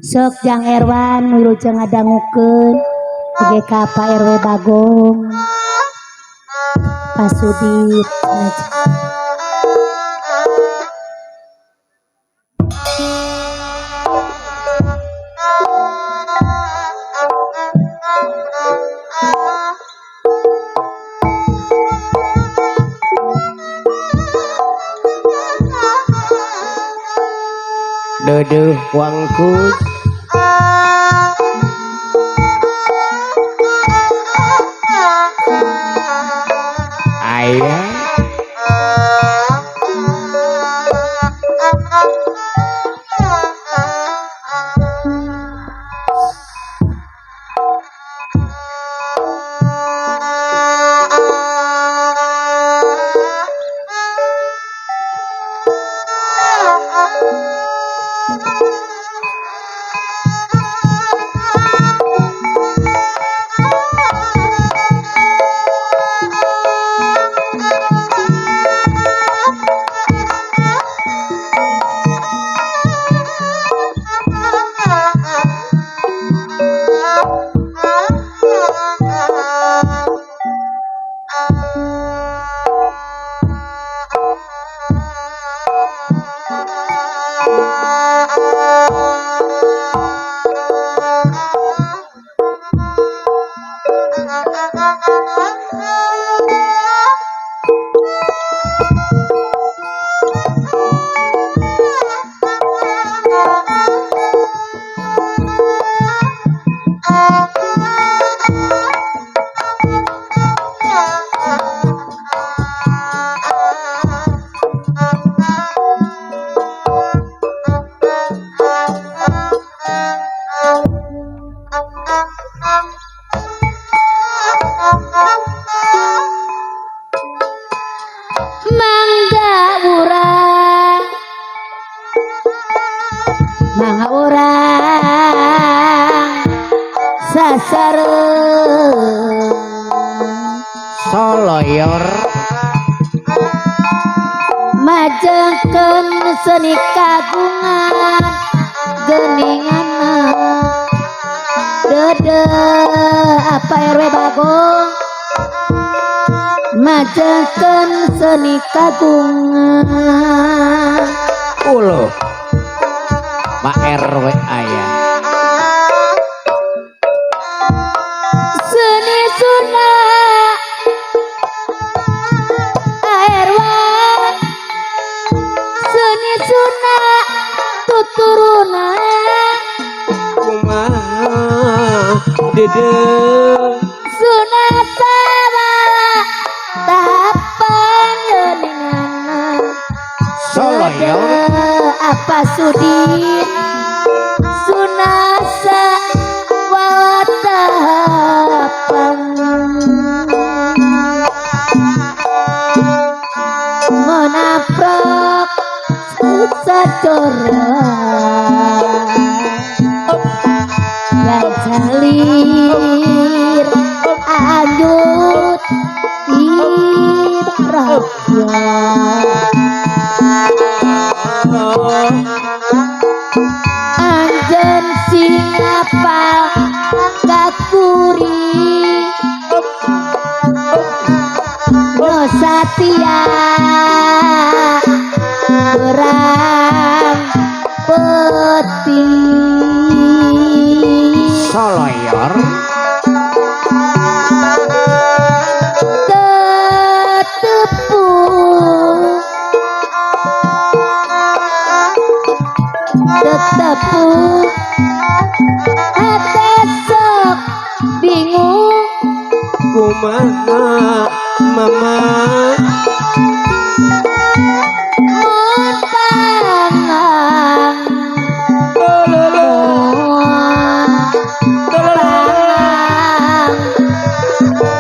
Sok Jang Erwan wilujeng ngadangukeun oge ka Pak RW Bagong Pak Sudit. Dedeh wangkus ayah Mangga urang sasareung soloyor majengkeun seni kagungan geninganna dedeh apa RW Bagong majengkeun seni kagungan ulo Pak RW ayah seni sunah Erwan seni sunah tuturuna kumaha dedeh sunah sabala tahapan geninganna soloyor apa sudin sunasa watahapan menaprok sacora yang calir anjut ibrahya anjen sing apal kakuri no satia berang peti soloyor tetepu tetepu hate sok bingung kumaha mama mun pangang mun pangang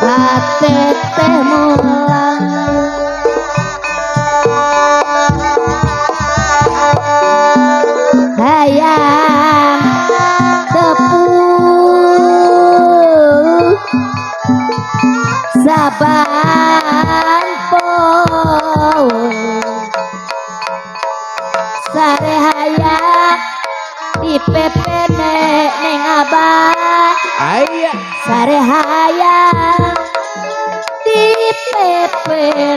hate teh mulang hayang tepu saban poe sare hayang Dipepene neng abah Aya. Sare hayang dipepene.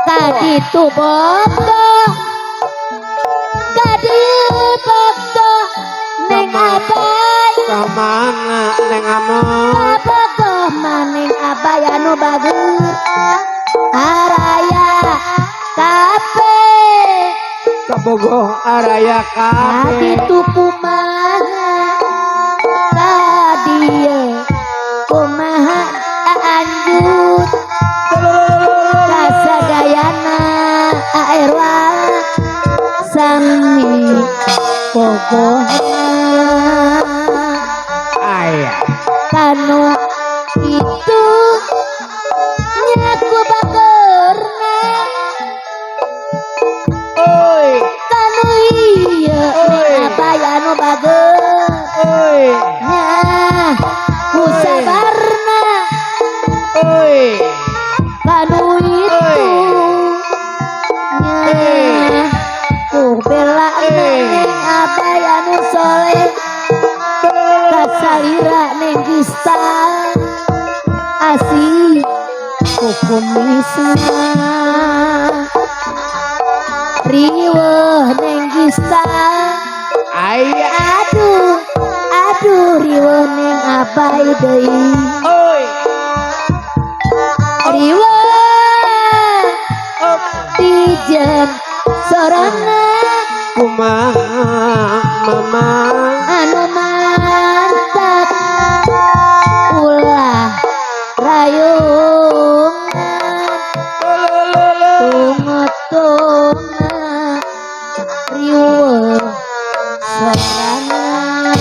Kaditu bogoh, kadieu bogoh neng abah. Kamana neng amot? Kabogoh maning abah anu bagus araya kabeh. Kabogoh araya kabeh. Kaditu kumaha, kadieu kumaha anjut kasadayana aerwa sami bogohna. Aya. Kanu itu nyaku bagerna. Oi. Kanu ieu Oi. abay anu bager Oi. nya ku sabarna. Oi. Kanu itu nya ku bela neng abay anu soleh kasalira neng Gista asih kukumisna riweuh neng Gista. Aya. Aduh aduh riweuh neng abai deui. Oi. Riweuh Op. dijen sorangan. Kumaha mama? Anu mantap ulah rayungan tunga-tunga riweuh sorangan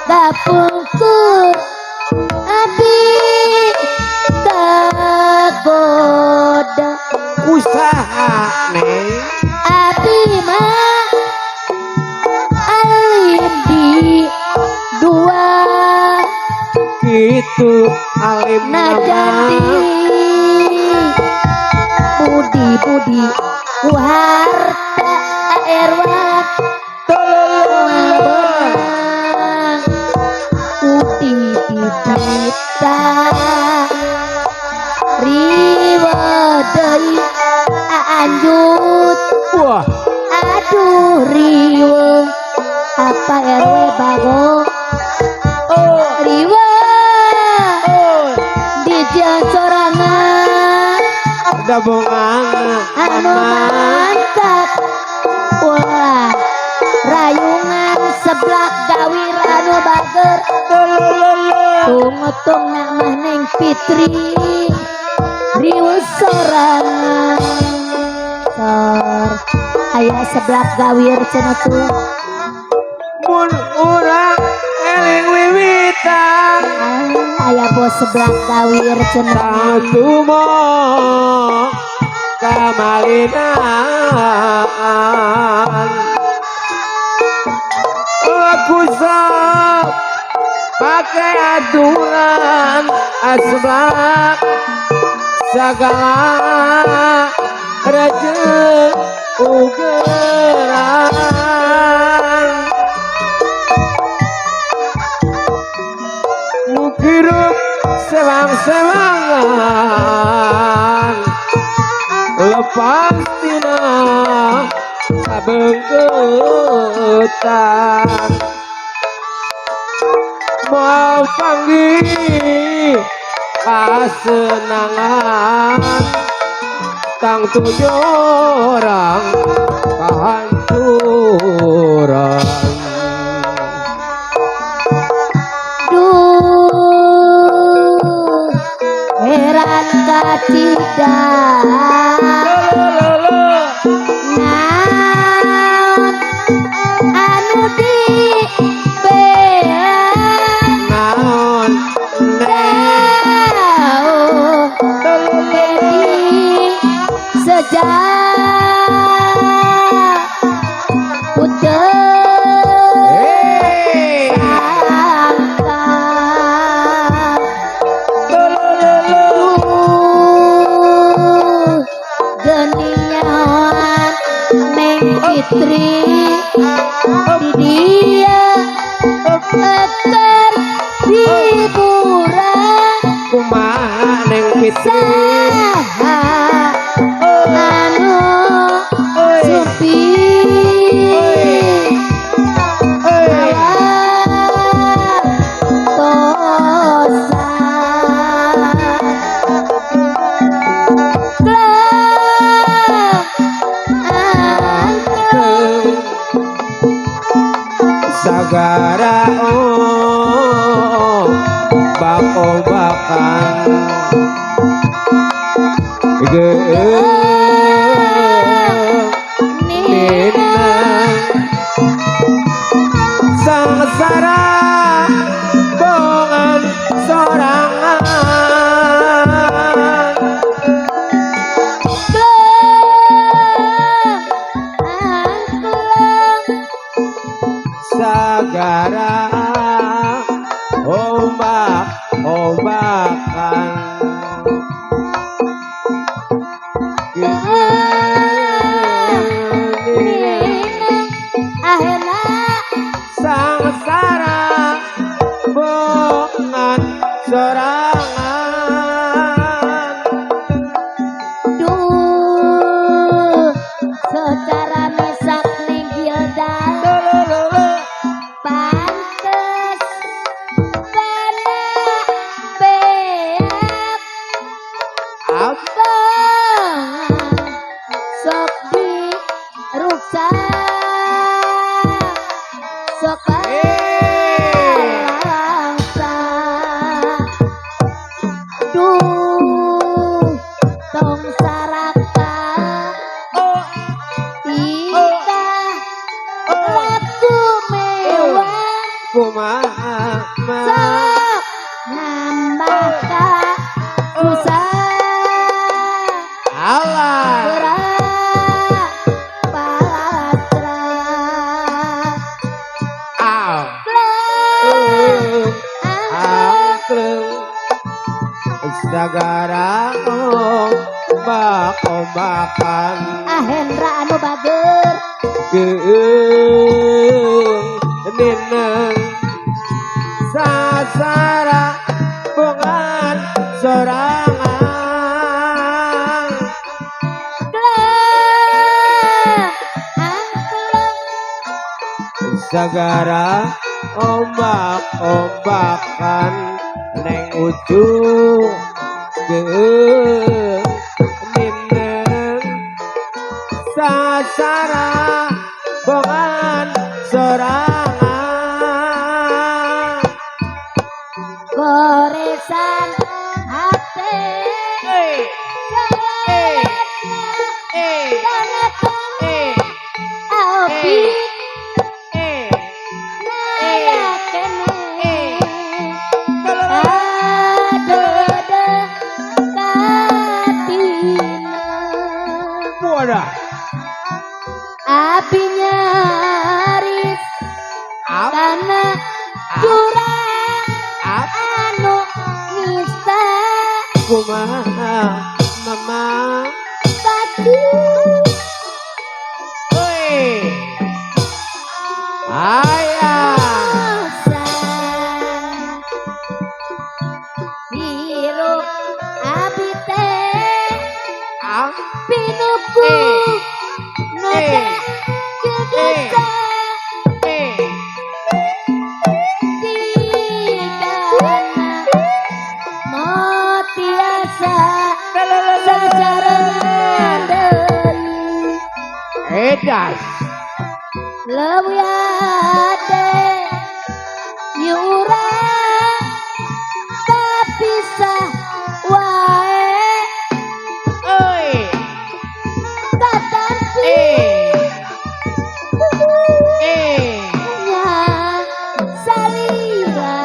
kapungkur abi kagoda. Usaha neng. Abi mah alim di dua. Gitu alim najan nama. Di budi budi ku harta erwat benang putih dipita riweuh deui anjut. Wah. Aduh riweuh apa RW Bagong. Oh. Riweuh Oh. di sorangan. Dabongan anu mama. Mantap ulah rayungan seblak gawir anu bager tungutung nak mah neng Fitri riweuh sorangan sor aya seblak gawir cenah tuh. Mun urang eling wiwitan. Ah, aya bos seblak gawir cenah. Satumo kamalinaan aku sok pakai aturan asblak segala raja ugeran mukirup sewang-sewangan lepas tina sabengketan mau panggil kasenangan tang tujuh orang kehancuran. Duh heran kacida naon anu dibela naon jauh dari sejak putus Hey. sangka. Duh, geni Fitri di dia eker hiburan. Kumaha, Neng Fitri? Saha anu sumping? Euy. Tosan Klang angklung. Sagara oh bak-obakan Geung Nina. Nina sangsara bongan sorangan. Klang angklung. Sagara ombak ombakan. Nina akhirna. Sangsara bongan sorangan. Duh, secara misak ning Gilda pantes bana beak. Up. Bang sok diruksak sok bangsa. Duh, tong saraka Oh. tingkah laku mewah. Kumaha ma? Sok nambah susah. Allah. Berat pasrah. Aw. Klang Angklung sagara ombak ombakan. Ahendra anu bager. Geung nineng sasara bongan sorangan. Klang angklung. Sagara ombak ombakan, Neng Ucu. Geung nineng sasara bongan sorangan. Goresan hati salawatna kana api naya kene adede katina. Wadah. Api nyaris Up. Kana jurang Up. Anu nista. Kumaha, mama? Tadi. Oi. Ayah. Hirup abi teh Ah. pinuku noda dosa. Jikana motiasa sasarengan deui. Edas. Leuwih ade nyurang papisah wae. Oi. Katampi nya salira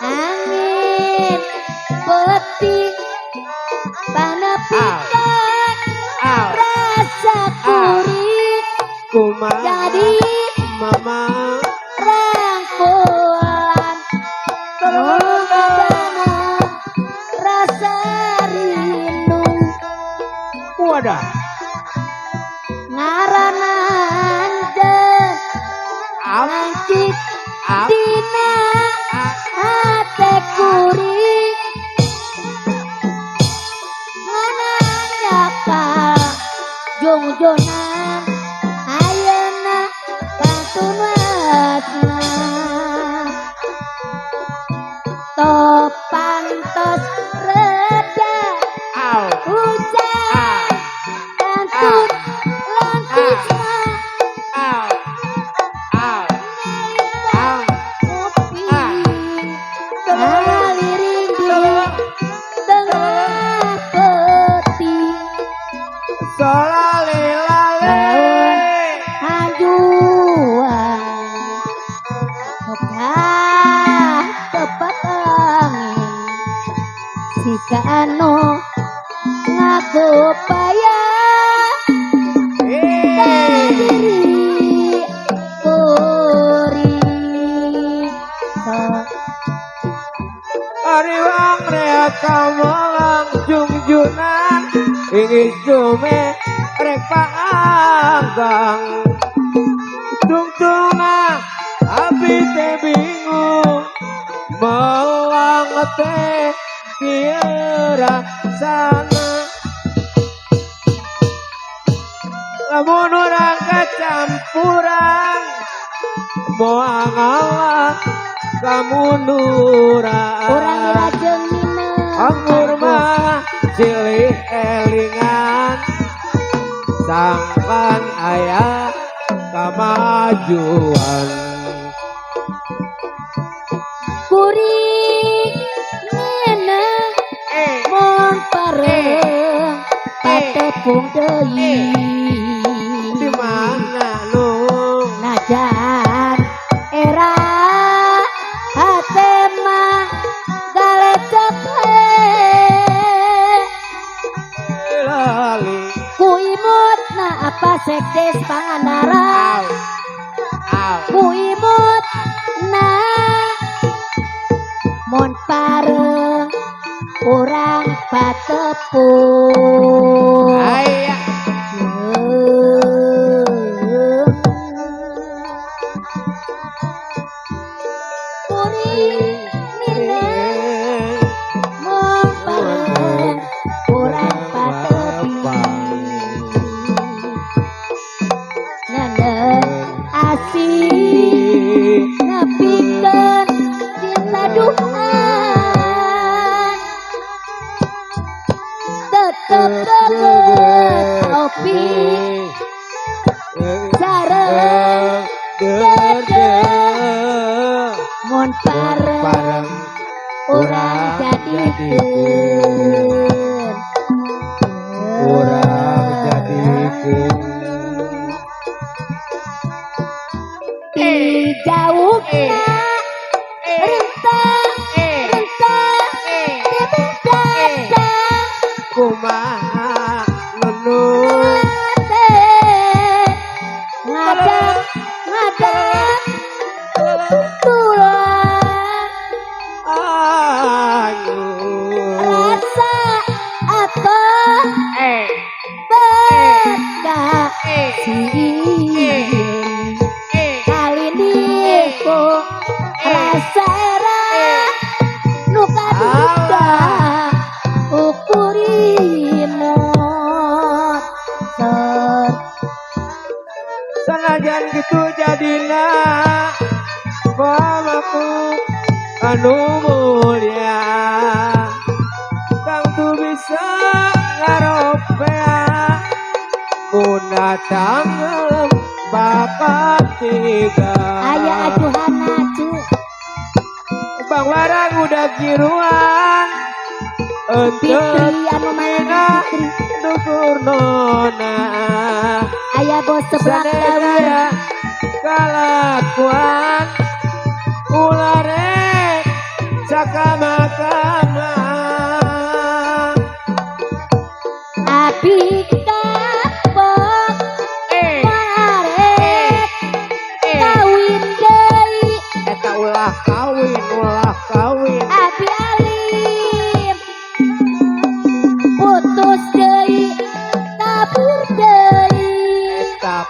angin peti panepikan Aw. Rasa kurik. Kumaha? Jadi Mama. Rangkulan mengadana rasa rindu. Wadah. Ngaran anjeun Ap ngancik ap dina hate kuring ngananya jungjunan ayeuna kantun wasna topan tos reda Au. Hujan Ah. kantun lantisna. Au. Au. Au. Ngopi Ah. ngaliring di tengah peti. Solale lale. Hajuan Mekah tepat angin sika anu ngagopaya Eh. diri kuring so. Ariwang reak kamolang jungjunan ingis jume rek paanggang tungtungna abi teh bingung melang teh kieu rasana lamun urang kacampuran moal ngalah kamunduran. Urang lajeng mineng. Anggur mah silih elingan sangkan aya kamajuan. Kuring ngeneh Eh. mun pareng patepung deui. Di mana nu? Najan era hate mah galecek Lali. Ku imutna apa sekdes Pangandaran. Au au. Ku imutna mun pareng urang patepung. Aya. Kuring mineng mun pareng urang patepung Nenen asih nepikeun cinta duaan tetep banget opi sareng Dede mun pareng pareng urang jadikeun. Urang jadikeun. Ti jauhna rentah rentah dada. Kumaha nunu? Ate ngadak ngadak tulang. Ayu. Rasa atau Eh. beda Eh. sih. Eh. Kali niku rasa era nu kaduka ukurimot ser. Sanajan gitu jadina mamaku anu mulia tangtu bisa ngaropea muna tanggem bapak tiga. Aya ajuhana cu. Bang warang udah kiruan. Fitri anu mana Fitri? Dukur nona. Aya bos seblak dawir. Sanaya kalakuan ulare sakama-kama. Abi kapok Eh. marek Eh. kawin deui. Eta ulah kawin, ulah kawin. Abi alim putus deui.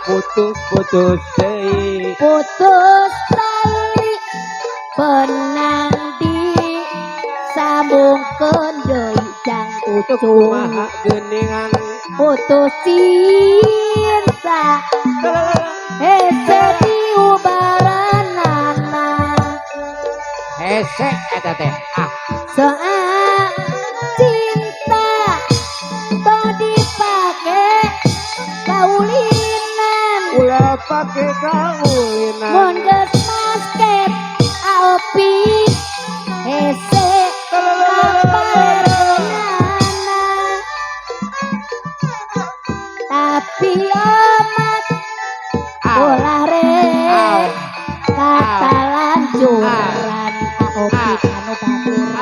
Putus-putus deui. Putus tali benang di sambungkeun deui jang ucung. Kumaha geuningan. Putus cinta hese diubaranana. Hese eta teh ah. Soal cinta tong dipake kaulinan. Ulah pake kaulinan. Mun geus basket aopi hese kaparenana, tapi omat ulah rek kata lanjuran aopi anu batur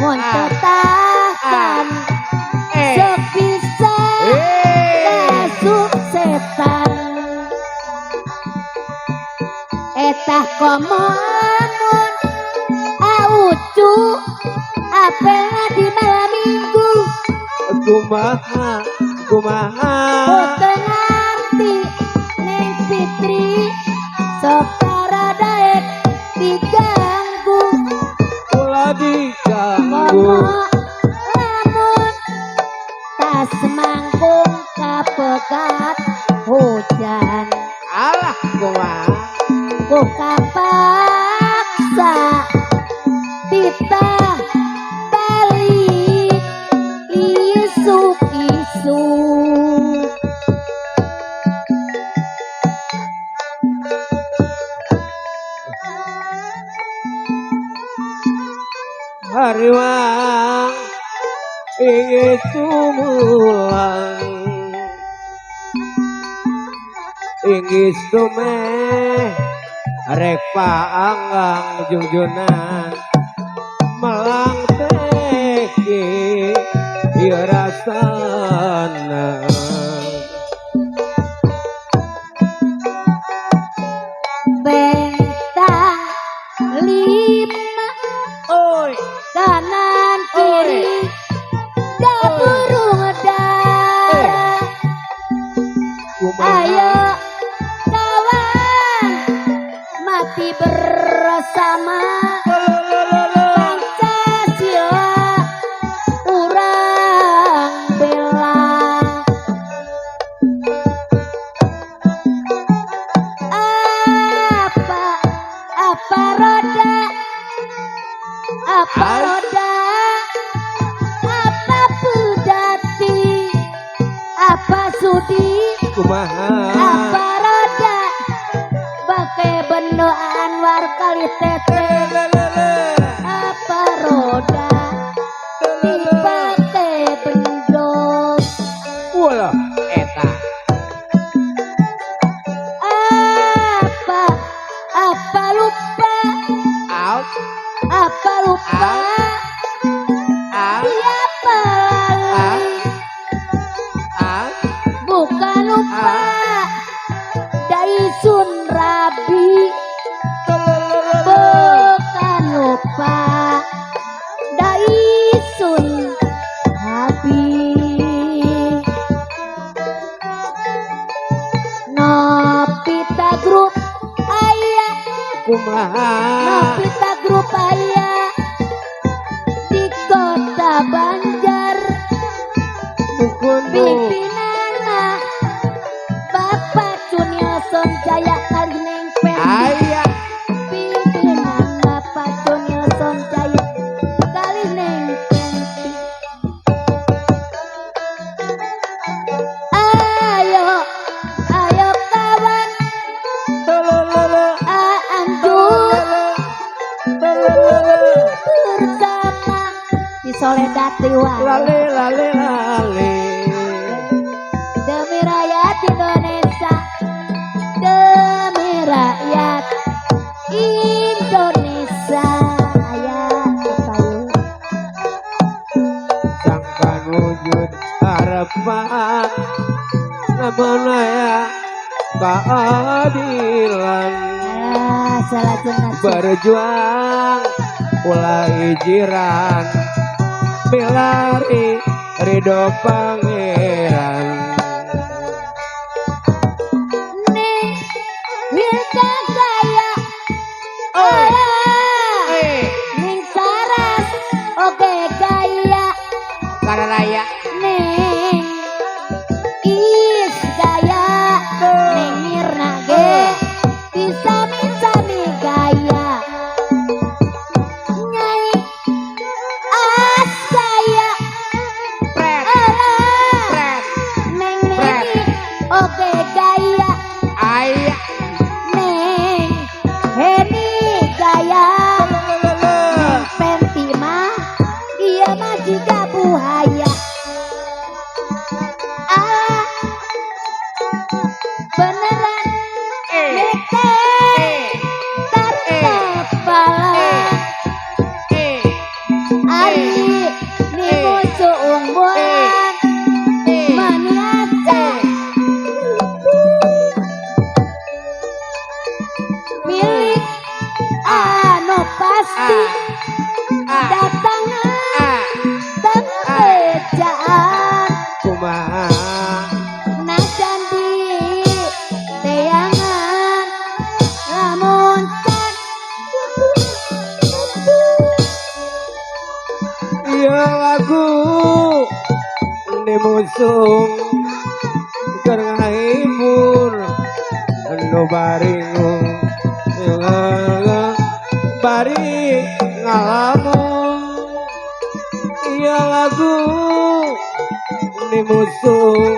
mun tetahan sok bisa kasuksesan eta komo amun aucu apelna di malam minggu. Kumaha kumaha. Boten ngarti Neng Fitri sok karadaek diganggu. Ulah diganggu. Komo lamun tas mangkung kapekat hujan. Alah kumaha. Ku kapaksa titah balik isuk-isuk. Hariwang ingin tumulang ingis tumeh rek paanggang jungjunan melang teki ieu rasana. Bentang lima. Oi. Kanan kiri da burung dara. Kumaha. Ayo kawan mati bersama. Pancasila urang bela. Apa apa roda, apa roda, apa pedati, apa sudi. Kumaha. Apa roda bake bendo Anwar kali tete. Apa roda dipake bendo. Walah eta. Apa apa lupa. Out. Apa lupa. Out. Dia lali. Out. Bukan lupa Daisun Rabi, bukan lupa Daisun Rabi. Novita Group aya. Kumaha. Novita Group aya di kota Banjar. Mukunu. Pimpinanna Bapak Cunilson Jaya kali Neng Penti. Aya. Pimpinan Bapak Cunilson Jaya kali Neng Penti. Ayo ayo kawan anjur bersama di Soledad wae. Lale lale lale. Demi rakyat Indonesia, demi rakyat Indonesia. Ayah apa yuk? Sangkan wujud harapan namun aya keadilan. Alah, salah jelas. Berjuang ulah jiran milari ridho pangeran. Kararaya. Neng Is gaya, Neng Mirna ge disami-sami gaya. Nyai As gaya. Pret. Alah. Pret. Neng Neni oge gaya. Aya. Neng Heni gaya. Neng Penti mah iya mah jiga buhaya. Ah, beneran. Eh. Mete. Eh. Kepala. Eh. Ari ni musuh unggulan. Eh. Mani aja milik anu pasti Ah. datangan Ah. teng bejaan. Kumaha? Najan di teangan lamun can. Iya lagu di musung keur ngahibur nu baringung bari ngalamun. Iya lagu di musung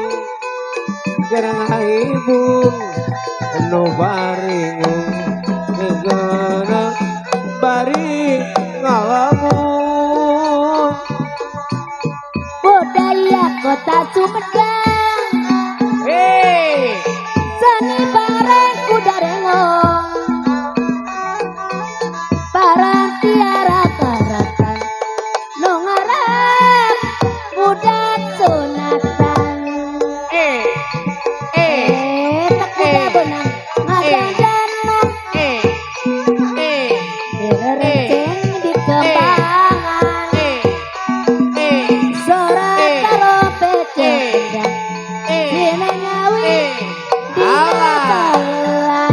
keur ngahibur nu baringung bari ngalamun. Budaya kota Sumedang. Hei. Seni bareng kuda rengong, barang tiara karatan nu ngaran budak sunatan. Eh. Eh. Eh, tak kuda benang ngadandanan. Eh. Eh. Rerenceng di kembangan. Eh. Eh. Sorak karompet cendang. Eh. Sinengawi. Eh. Dina Alah. kalah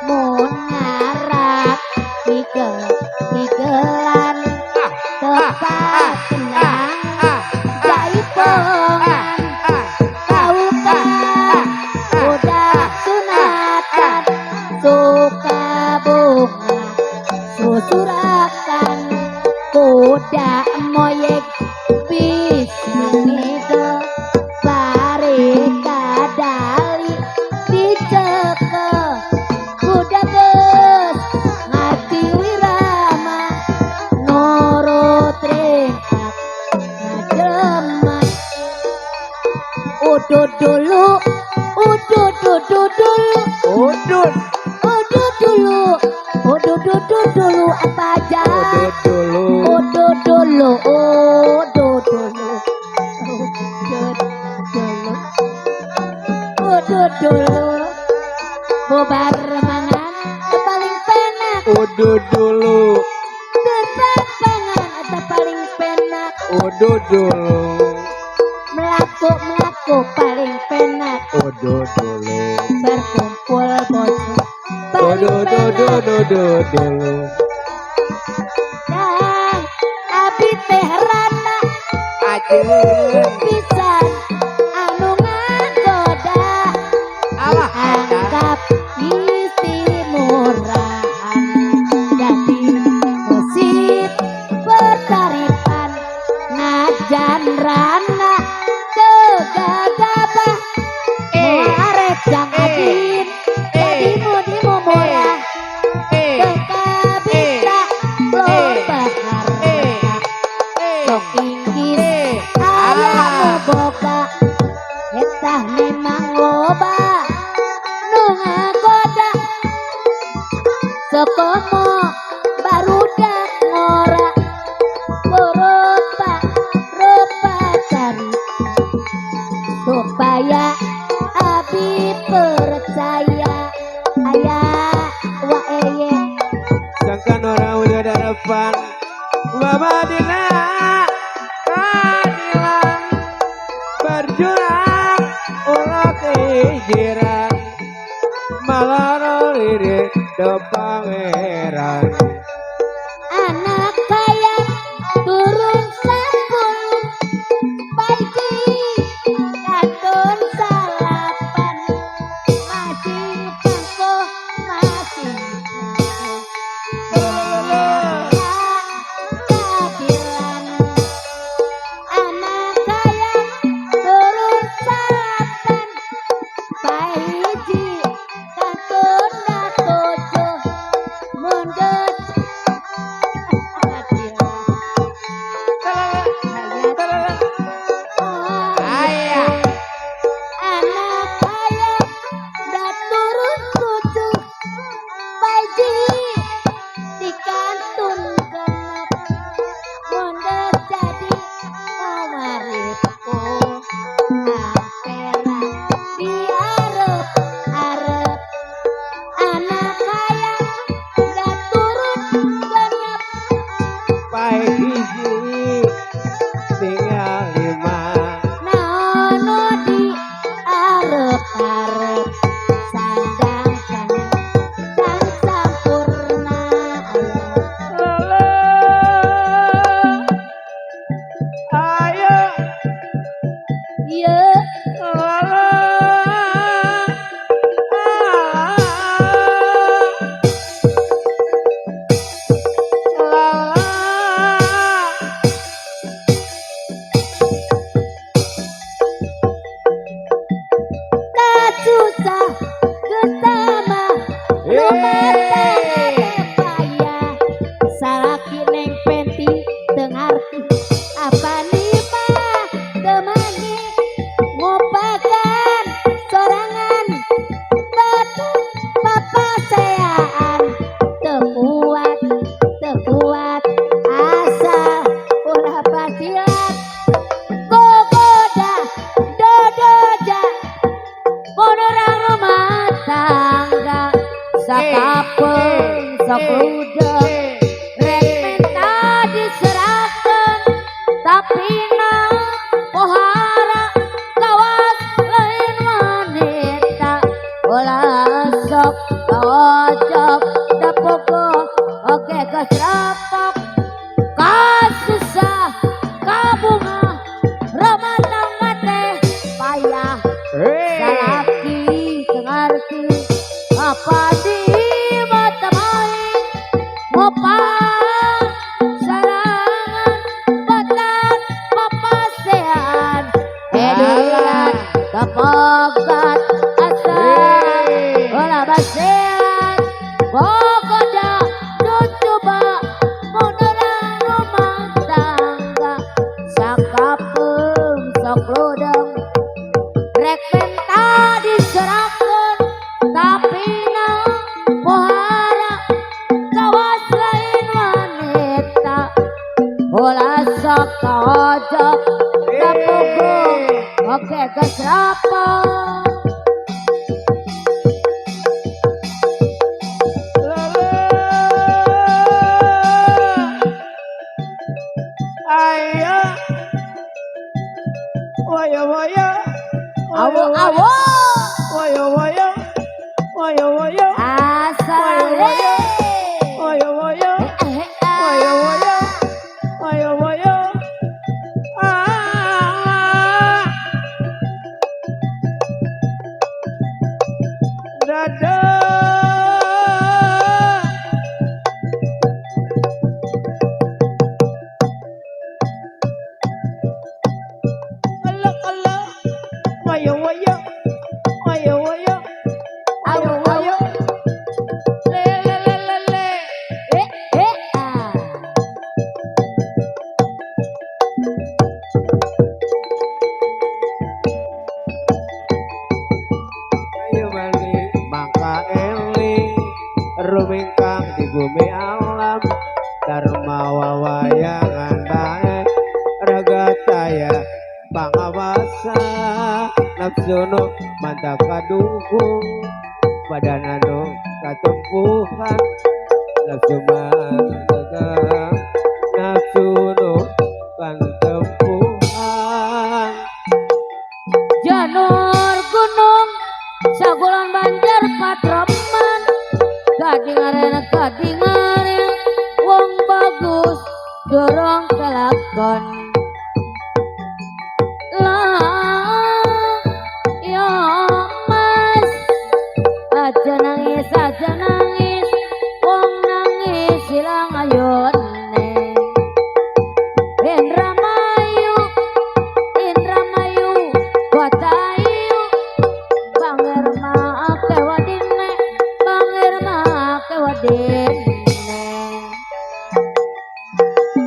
mun ngarak migelan tepat tenang jaipongan kaukan budak sunatan suka bunga susurakan kuda moyek bisi ngidel bari kadali dicekel kuda geus ngarti wirama nurut ringkak ngajelemat. Udud dulu, udud udud dulu. Udud. Udud dulu, udud udud dulu apa aja. Udud dulu. Udud dulu, udud dulu, udud dulu, udud dulu. Bubar mangan paling penak. Udud dulu. Terbang pangan atau paling penak. Udud dulu. Melaku melaku paling penak. Udud dulu. Berkumpul bojo paling Udud penak. udud dulu. Dan abi teh rana Ajeng. Pisan anu ngagoda. Alah. Anggap isi murahan jadi musib pertaripan najan rana tegagabah. Eh. Arek jang Eh. adin Eh. jadi mudi murah. Eh. Teka bisa loba harta. Eh. Eh. Sok inggis. Eh. Aya nu Alah. boga eta memang loba nu ngagoda sokomo barudak ngora berupa rupa cari supaya abi percaya aya waeye. Sangkan orang udah harapan Mama Dina keadilan berjuang ulah kehijiran malah lirik de pangeran. Anak kaya turun 10. Sakapeng sok lodeng rek menta diserahkeun tapi na pohara kawas lain wanita ulah sok kaojok kapugu oke geus rapong. Ayo, wayo wayo, awo awo, wayo wayo, wayo wayo, asal wayo wayo, wayo wayo, wayo wayo, ah, dadah. Allah Allah, wayo wayo, wayo wayo, awo awo, le le le le le. Eh eh ah. Ayo mali mangka eling rumingkang di bumi alam dharma wawayangan bae raga taya pangawasa nafsu nu mantap kaduhung badan anu katempuhan nafsu mantap nafsu nu katempuhan. Janur gunung sagulan Banjar Patroman gadingaren gadingaren wong bagus dorong kelakon lah ya mas aja nangis wong nangis ilang ayone. Indramayu Indramayu Kotayu Banger make wadine banger make wadine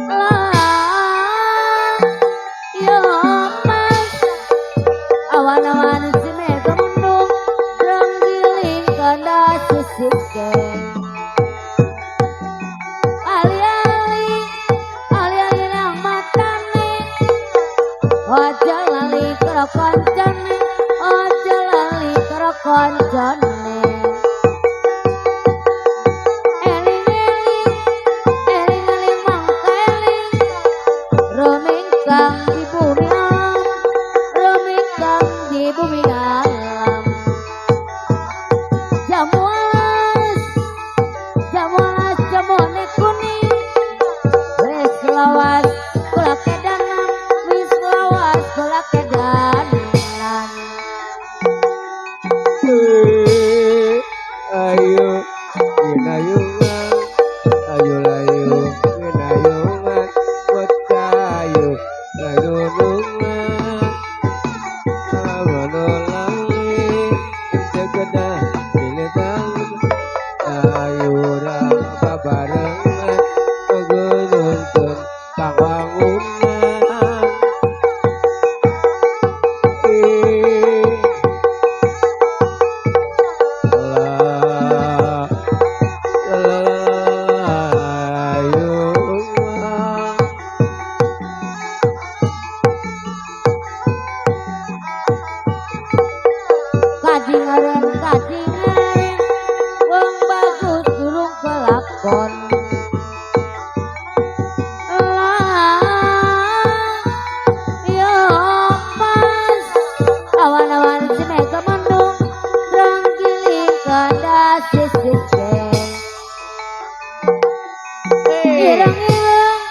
lah ya mas awan-awan si mega mendung renggiling kanda sisike ali-ali ali-ali nang matane aja lali karo kancane aja lali karo kancane eling-eling eling-eling mangka eling rumingkang di bumi alam rumingkang di bumi alam jamu alas jamune kuning wis lawas kula kedanan wis lawas kula kedanan. Ayo ginayungan ayo layu ginayungan kotayu layunungan awono lali tegedah diletang ayo babarengan pegununtun pangwangunan. Kadingaren kadingaren wong bagus durung kelakon lah ya mas awan-awan si mega mendung renggiling kanda sisike ireng-ireng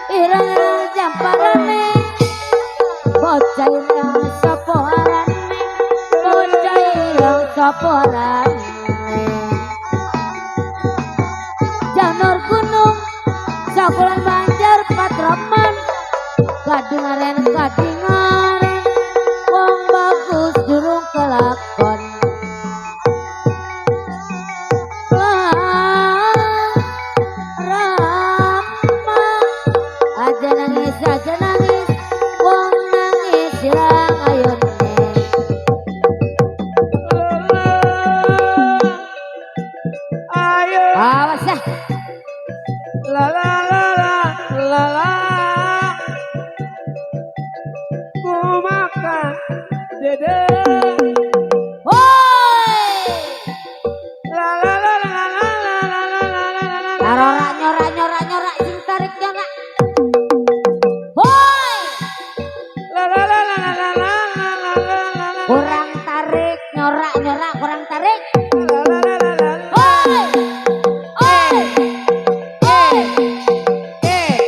ireng-ireng jamparane bocah ireng sapa arane bocah ireng sapa arane Janur gunung sabulan Banjar Patroman kadingaren kadingaren wong bagus durung kelakon lah Rama aja nangis Dede. Woi. La la la la la la la la la la la la. Nyorak nyorak nyorak nyorak sing tarik nyorak. Woi. La la la la la la la la la la la. Kurang tarik nyorak nyorak kurang tarik. La la la la la. Woi. Oi. Oi. Eh.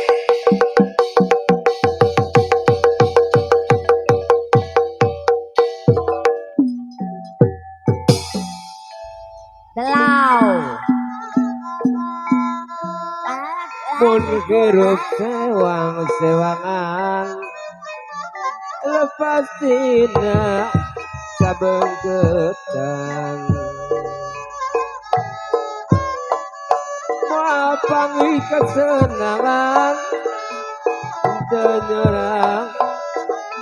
Delau. Mun hirup sewang-sewangan lepas tina sabengketan moal panggih kesenangan teu nyorang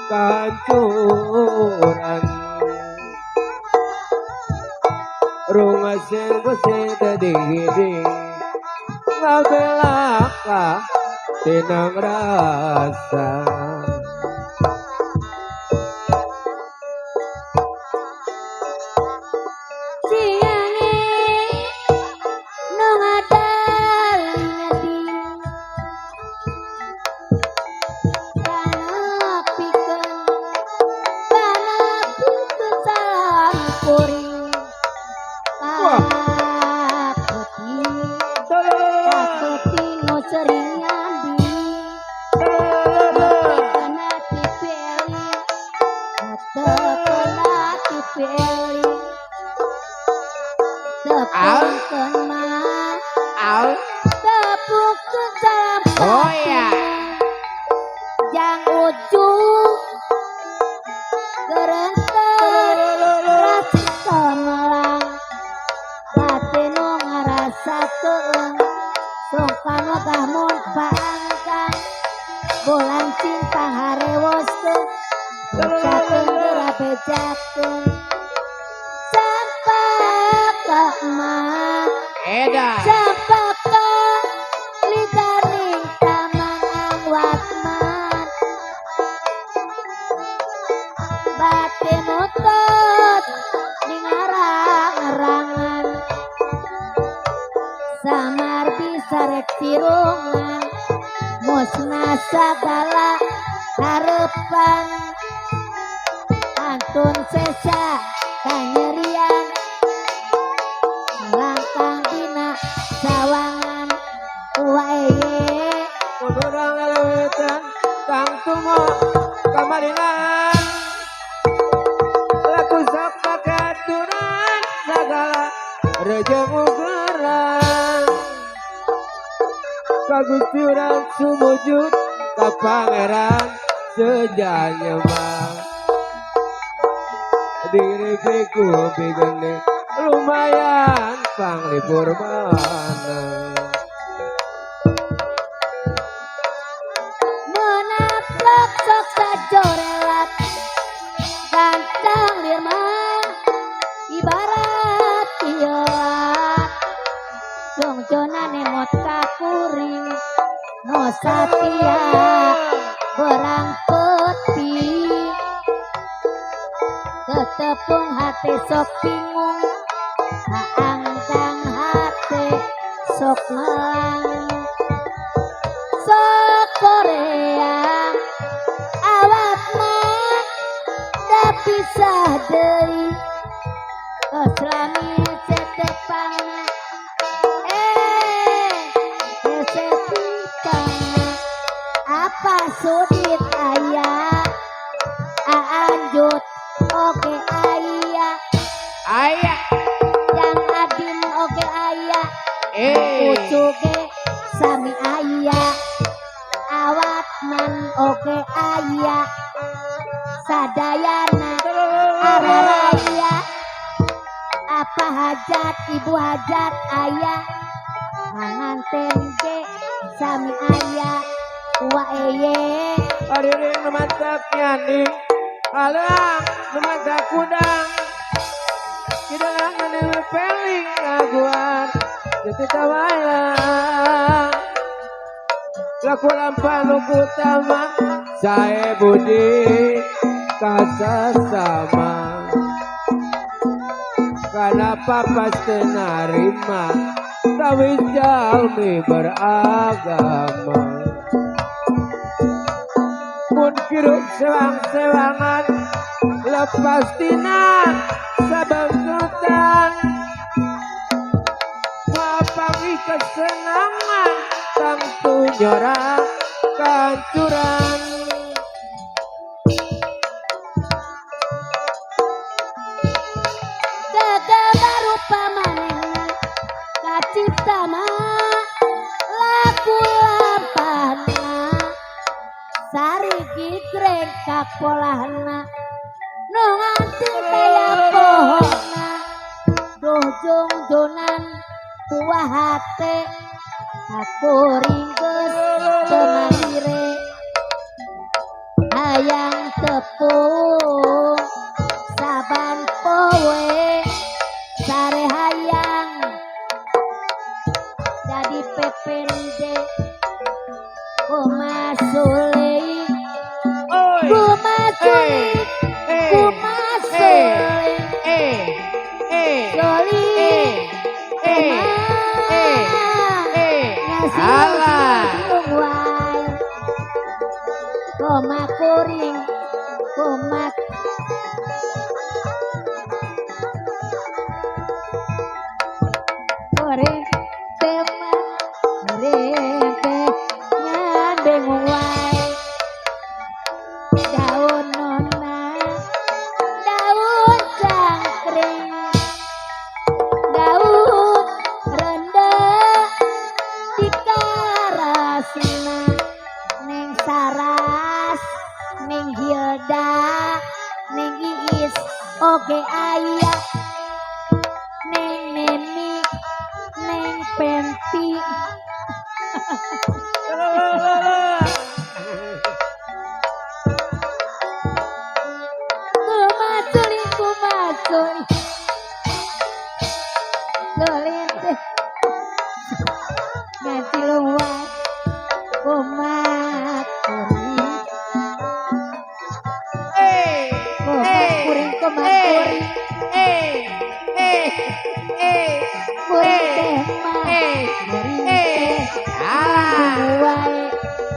kahancuran rungaseng bese teu digiding ngabelaka tina ngrasa. Siange nu ngadaling panepikeun panepikeun salam kuring Wah. kapeuting kapeuting nu sering nyandi kena tipeli teu kena tipeli tepungkeun mah Au. tepungkeun salam Oh iya. jang ujung gerenter rasa temelang batin nu ngarasa keung sungkan wegah mun paangkang bolang cinta harewoskeun ucapkeun geura bejakeun sampaka mah Edan. sampaka liganing taman angwatman batin utus dingarang-arangan samar bisa rek cirungan musnah sagala harepan antun sesa kanyerian langkang dina sawangan wae. Mun urang ngalewitan tangtumo kamarinan laku sok pakaturan sagala rejeng ukuran ka Gusti urang sumujud ka Pangeran sejanya mah diri piku pigene lumayan panglipur mana. Menaplok sok sajorelat gantang lir mah ibarat pilat jongjonane mot kakuring no satia berang peti ketepung hati sok bingung haangkang hati sok melang sok koreang awak mah da pisah deui Islami setepangna eh setepangna apa sudit aya aanjut oke aya Aya. Jang adin oke aya Eh. ucuge sami aya awat man oke aya sadayana araraya apa hajat ibu hajat ayah panganten ge sami aya waeye. Ariring nu mantak nyanding aleang nu mantak kudang kidangan nu peling ngaguan jadi tawayang laku lampan nu utama sae budi. Kasasama kenapa pasti narima tawis jalmi beragama mun kirup sewang-sewangan lepas tina sabengketan mapangi kesenangan tangtu nyorak kancuran. Kaciptana laku lampahna sari gigreng kapolahna nu nganti daya pohona duh jongjonan buah hate aku ringkeus teu mandire hayang tepung saban poe sare hayang jadi PPND kumasulei kumasulei kumasulei soli wae koma kuring koma kuring tema rete nyandeng wae daun nona daun cangkring daun rendah dikarasna neng Saras neng Hilda neng Iis oge aya neng Neni neng Penti kumaculi kumaculi golente ngacilung wae kumat kuring kumat kuring kumat kuring kuring teh mah kuring teh wae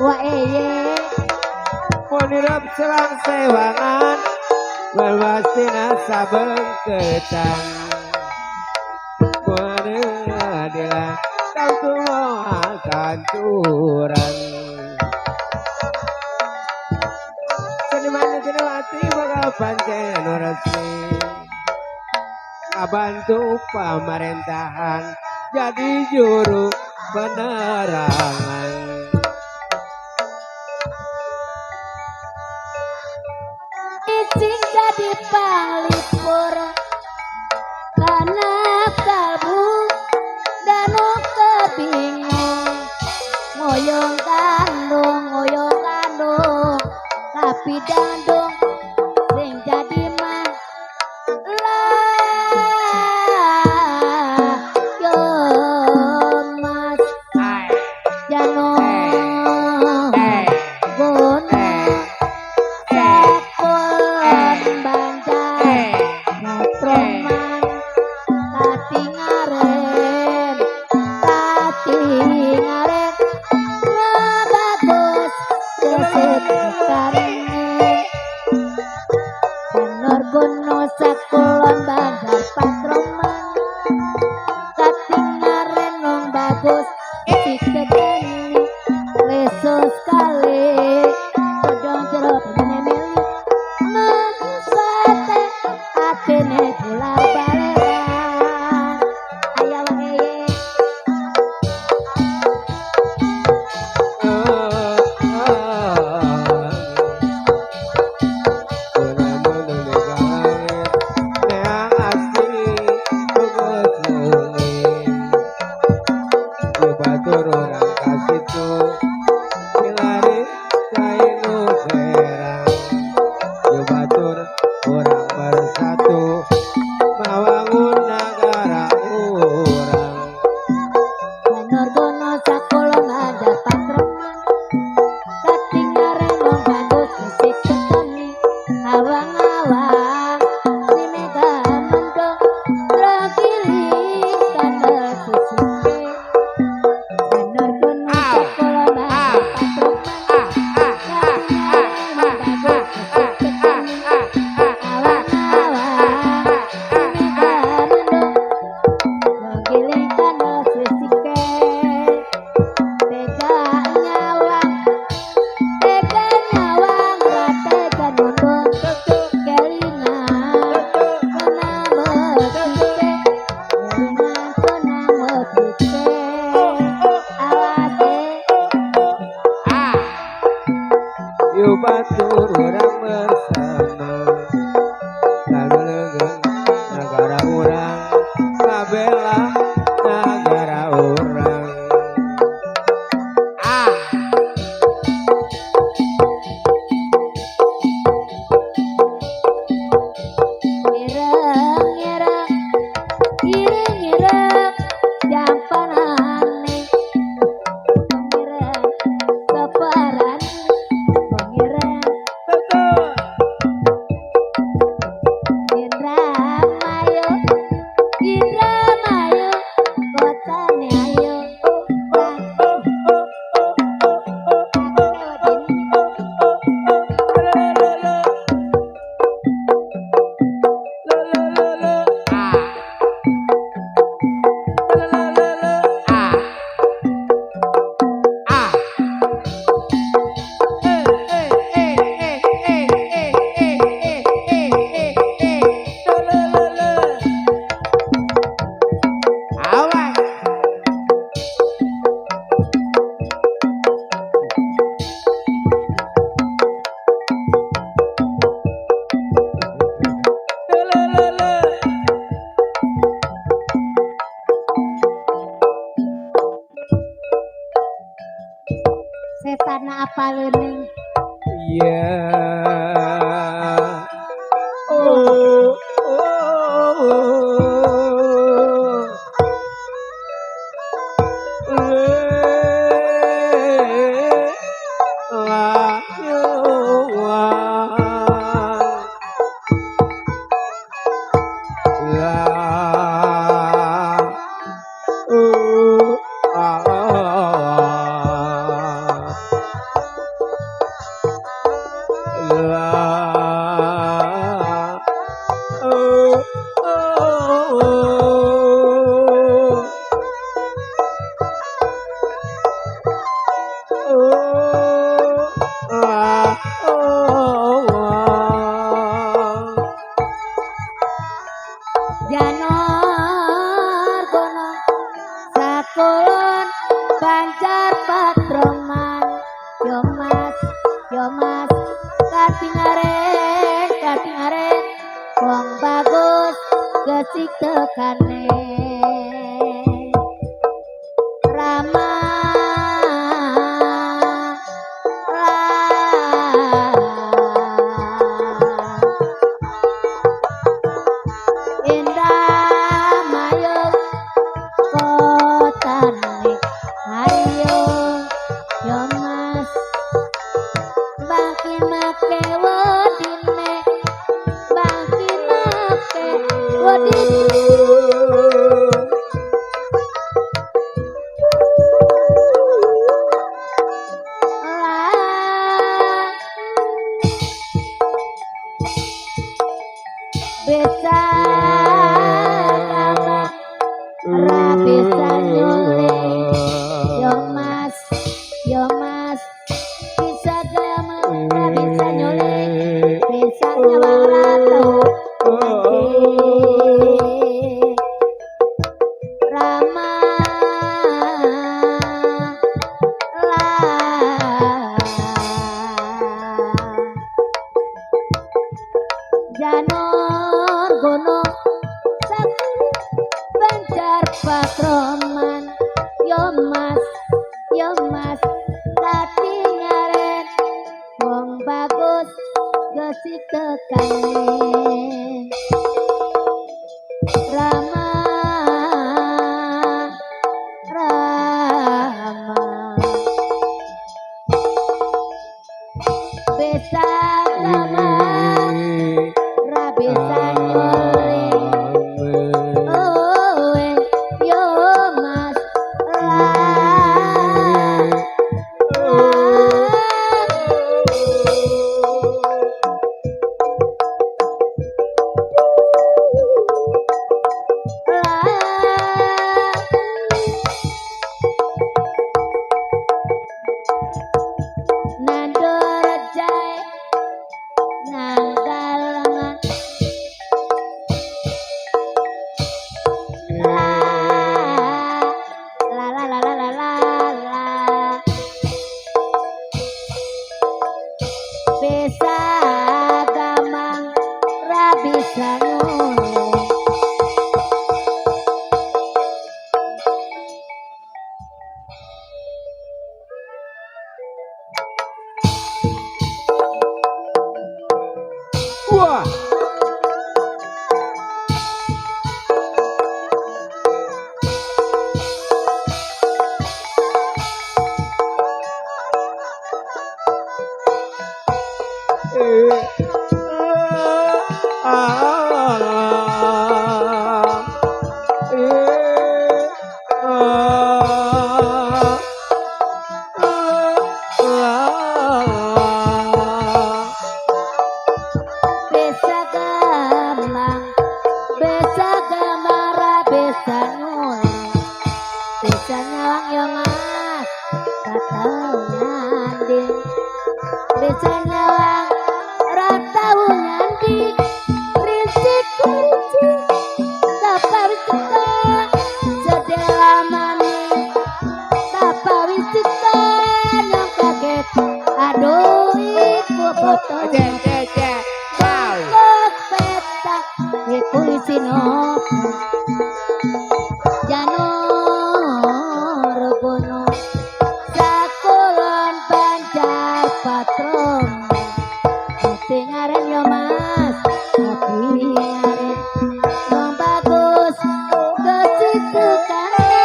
wae ye Munirap sewang-sewangan Berwastina sabengketan Munadilah tangtu moal kancuran Seniman seniwati bakal pancen resmi Kabantu pemerintahan jadi juru penerangan. Icing jadi panglipur kana kalbu danu kebingung ngoyong kandung tapi dandung sing jadi mah lah yo mas jano gono sekon banjar Roman katingaren katingaren ngabagus kesetarane Batur urang bersama Lagu negara urang kabela negara urang. Ah. Ireng-ireng, ireng-ireng, jampanane. Ireng, keparan, ireng. Betul. Indramayu, Indramayu, kotane ayo. Oh, oh, oh, oh, oh, oh, oh, oh, oh. Le, le, le. Le, le, le, le. Ah. Le, le, le, le. Ah. Ah. Eh, eh, eh, eh, eh, eh, eh, eh, eh, eh, eh. Le, le, le, le. Awas. Le, le, le, le. Setana apa leuning? Iya. Oh, oh, oh. Le, la, yo, wa. La, oh, ah, ah. La, oh, oh, oh. Oh, ah, oh, ah. Janur Gunung Sakulon Banjar Patroman. Yo Mas, yo Mas, katingaren, katingaren, wong bagus gesik tekane. Rama lah Indramayu kotane ayo. Yo Mas, bangki make wedine, bangki make wedine. Lah bisa gampang ra bisa nyuling. Yo Mas, yo Mas, bisa gampang ra bisa nyuling, bisa nyawang ra tau mancing. Rama lah Janur Gunung Banjar Patroman. Yo Mas, yo Mas, katingaren wong bagus gesik tekane. Rama Rama bisa gampang ra bisa nyuling. Oh, eh, yo Mas, lah lah. Bisa gamang ra bisa nyuling. Wah. Bisa gamang, bisa gamang ra bisa nyuling. Bisa nyawang yo mas, ra tau nyanding. Bisa nyawang ra tau nyanding. Rincik rincik tapa wis teka sedela maning. Tapa wis teka nyong kaget. Aduh iku botol. Cek cek cek. Wow. Bungkus petak iku isine opo? Janur gunung sakulon Banjar Patromo. Ati ngaren yo mas, ati ngaren wong bagus kesitukane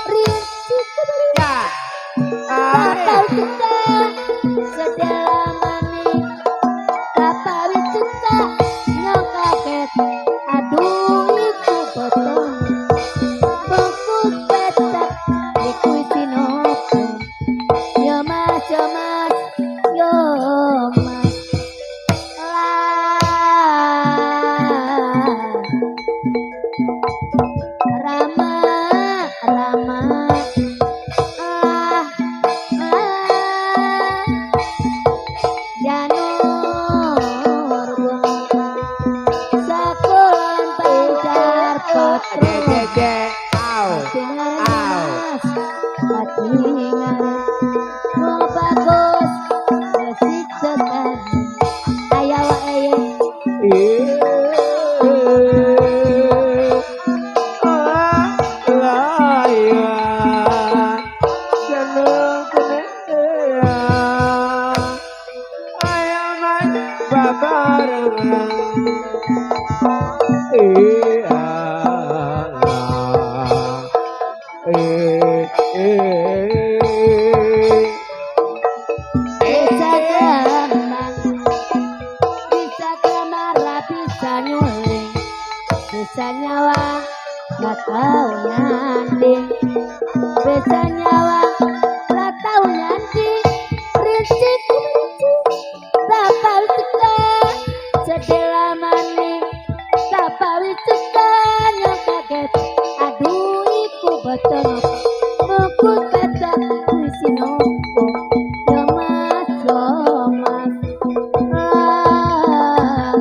rinci Ya. Kapal kita sedela maning. Kapal kita nyong kaget. Aduh iku botol. Bungkus petak iku isine opo? Yo mas, yo mas, yo mas. Lah Rama, Rama. Ah, ah. Janur gunung sakulon Banjar Cek Patromo. cek cek. Au. Ati ngaren Au. mas, ati ngaren wong bagus resik tekan. Aya wae ye. Bisa gamang, bisa gamang ra bisa nyuling. Bisa nyawang ra tau nyanding. Bisa nyawang ra tau nyanding. Rincik rincik tapa wis teka sedela maning. Tapa wis teka nyong kaget. Aduh iku botol opo? Bungkus petak iku isine opo? Yo mas, yo mas. Ah,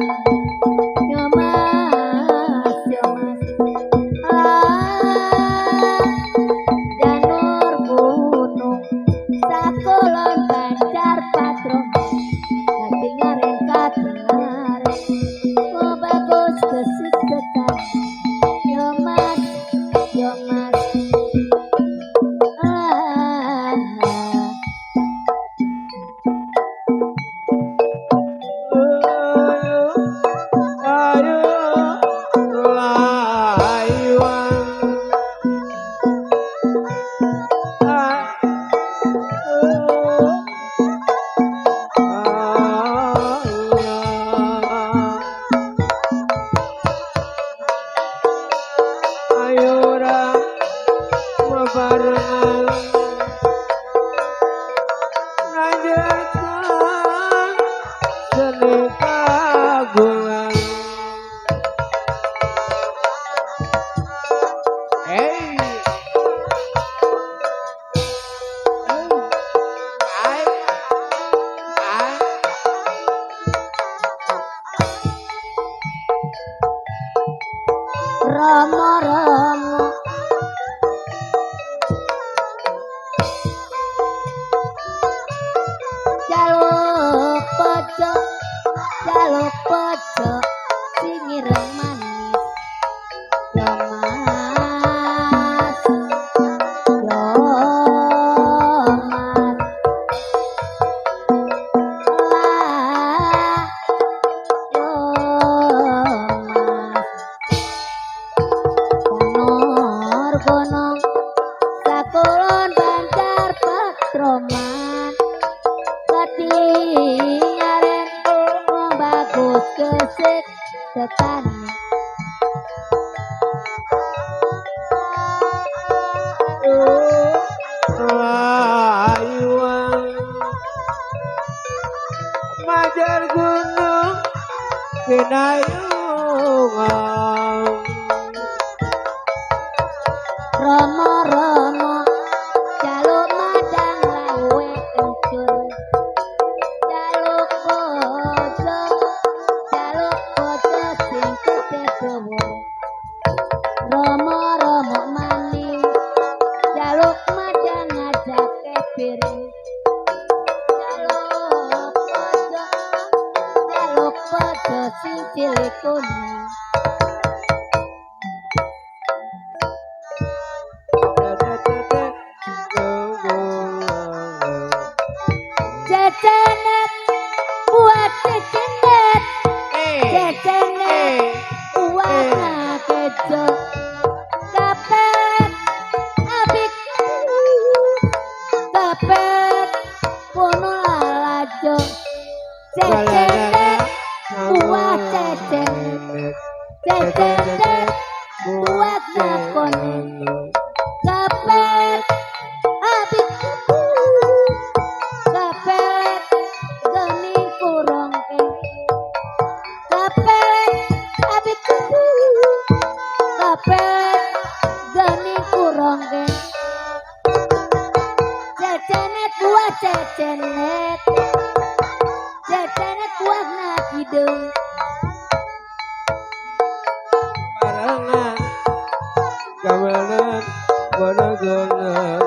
yo mas, yo mas. Ah, Janur gunung sakulon Banjar Patromo. Kati ngaren kati ngaren wong bagus kesik tekan. Yo mas, yo mas. Ah, Rama Rama. Jaluk Pojo sing ireng manis. Yo Mas, yo Mas, lah yo Mas. Kanor gunung sakulon Banjar Patroman, ketinggalan wong bagus kesik tekane. Ayuan Majar gunung kinayungan. Romo-romo jaluk madang lawe kencur, jaluk bojo, jaluk bojo sing gedhe dawa. Romo-romo maning jaluk madang ngajake piring, jaluk bojo, jaluk bojo sing cilik kuning. Cecenet buat cecenet, cecenet buat kejo, kapet abik kapet kono lalajo. Cecenet buat cecenet, cecenet buat nakone, kapet abik kapet geni kurongke, kapet abik kapet geni kurongke. Cecenet buah cecenet, cecenet buah nakideng. Barengan gamelan bodogonan.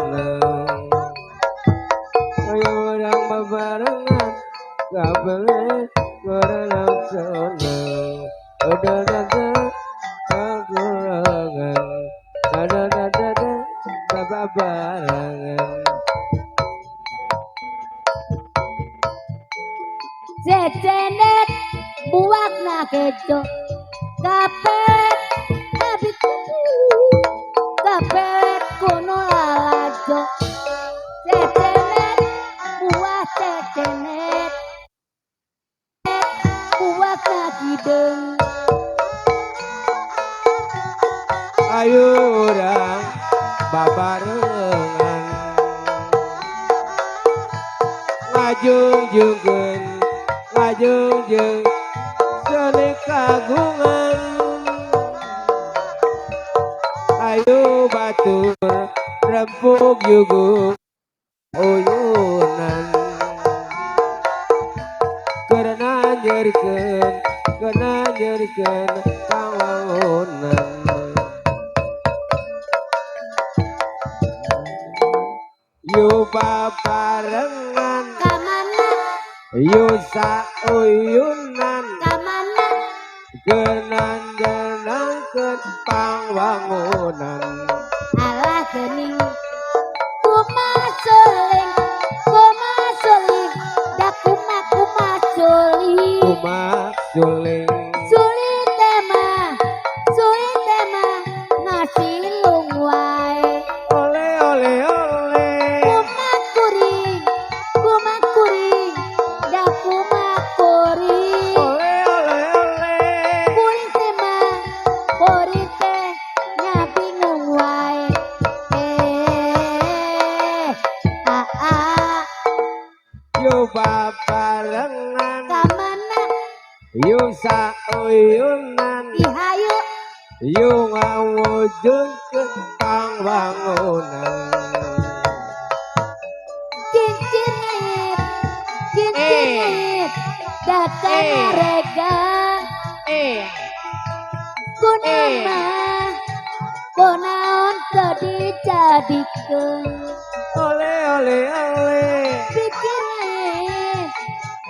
Ayo orang bebarengan gamelan berenang senang. Udah ada kekurangan, ada ada babarengan. Cecenet buah nakejo, kapet abik kapet kono lalajo. Cecenet buah cecenet, buah nakideng. Ayo orang babarengan ngajungjungkeun ngajungjung seni kagungan. Ayo batur rempug yugu uyunan, karena nyerikeun karena nyerikeun pangwangunan. Yu babarengan Kamana, yu sauyunan, kamana, genang-genangkeun pangwangunan. Alah gening kumasuling kumasuling da kuma kumasuling Kumasuling suling tema suling tema ngasilung wae. Ole ole ole Kumakuring kumakuring da kumakuring ole ole ole kuring tema kuring teh nya bingung wae. Eh ah ah Yu babarengan kamana yu sauyunan ihayu yu ngawujudkeun pangwangunan. Cincin ngait cincin ngait datang mereka kunama kunaon teu dijadikeun. Ole ole ole Pikir ngait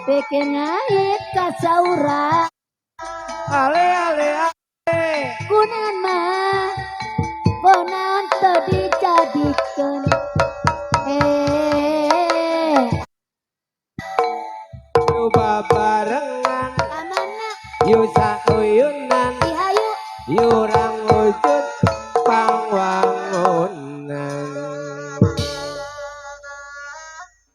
pikir ngait kasaura. Ale ale ale. Kunaon mah, kunaon teu dijadikeun, eh. Yo babarengan. Kamana? Yo sa